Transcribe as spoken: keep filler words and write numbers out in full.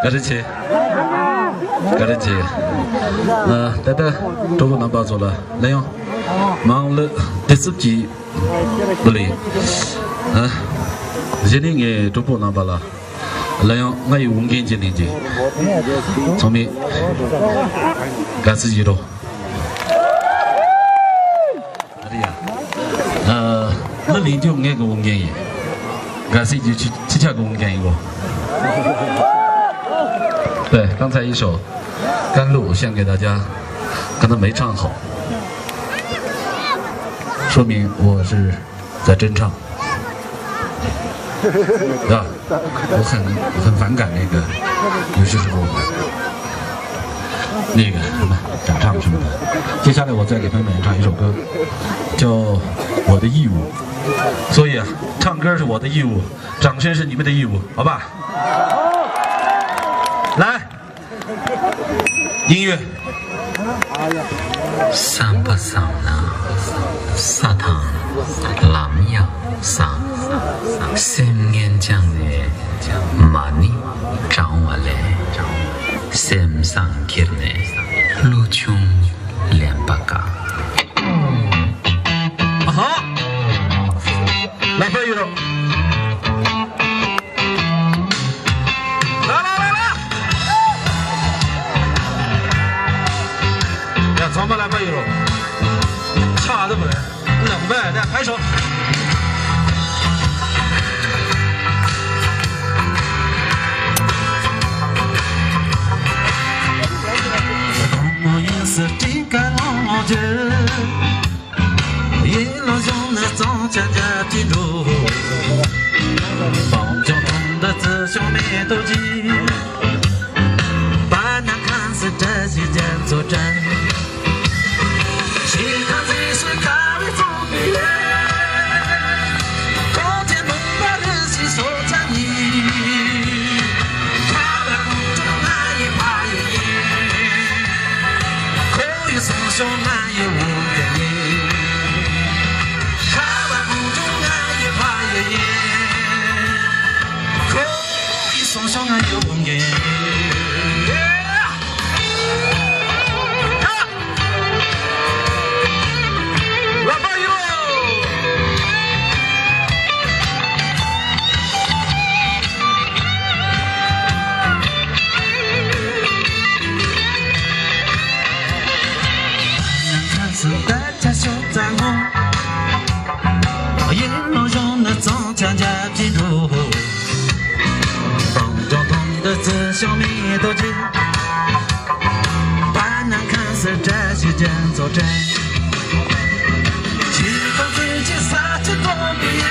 བཀའ་དྲིན་ཆེ། བཀའ་དྲིན་ཆེ། ཨ། ད་ལྟ་གྲོགས་པོ་རྣམ་པ་ཚོ་ལ་གླུ་དབྱངས་མང་ལ་བདེ་སྲིད་ཀྱི་གླུ་ལེན། ཨ། གཞི་ནས་ངས་གྲོགས་པོ་རྣམ་པ་ལ་གླུ་དབྱངས་ང་ཡི་འོས་འགན་ཅིག་ལེན་གྱི། ཚང་མས་དགའ་བསུ་ཞུ་རོགས། རེད་ཡ། ཨ། གླུ་ལེན་རྒྱུ་ངའི་གི་འོས་འགན་ཡིན། དགའ་བསུ་རྒྱུ་ཁྱེད་ཁྱེད་ཅག་གི་འོས་འགན་ཡིན་གོ། 对，刚才一首《甘露》献给大家，可能没唱好，说明我是在真唱。 啊，我很我很反感那个，有些时候那个什么假唱什么的。接下来我再给朋友们演唱一首歌，叫《我的义务》。所以啊，唱歌是我的义务，掌声是你们的义务，好吧？来。 音乐。 བསམ་པ་བཟང་ན་ས་དང་ལམ་ཡང་བཟང་། སེམས་ངན་བཅངས་ནས་མ་ཎི་བགྲང་བ་ལས། སེམས་བཟང་ཁྱེར་ནས་གླུ་ཆུང་ལེན་པ་དཀའ། ཨ་ཧ། ལག་པ་གཡུག་རོགས། ལ་ལ་ལ་ལ། ཡ། ཚང་མ་ལ་མ་ཡོད་རོ། ཆ་ཨ་ད་མ་རེད། ལ་མ་ད་ཕ་ཤོ། 一路上的早餐家庭中，帮助懂得自小妹都急，把那看似这些人作战，谁看谁是咖啡中的人，空间能把人心所占领，他们公众那一把也。 可以松松俺也无根。看完公众俺也怕也也。可以松松俺也无根。 一路上的早餐家庭中，帮着懂得自小妹都急，把那看似这些人作战，其中最近啥子都没有。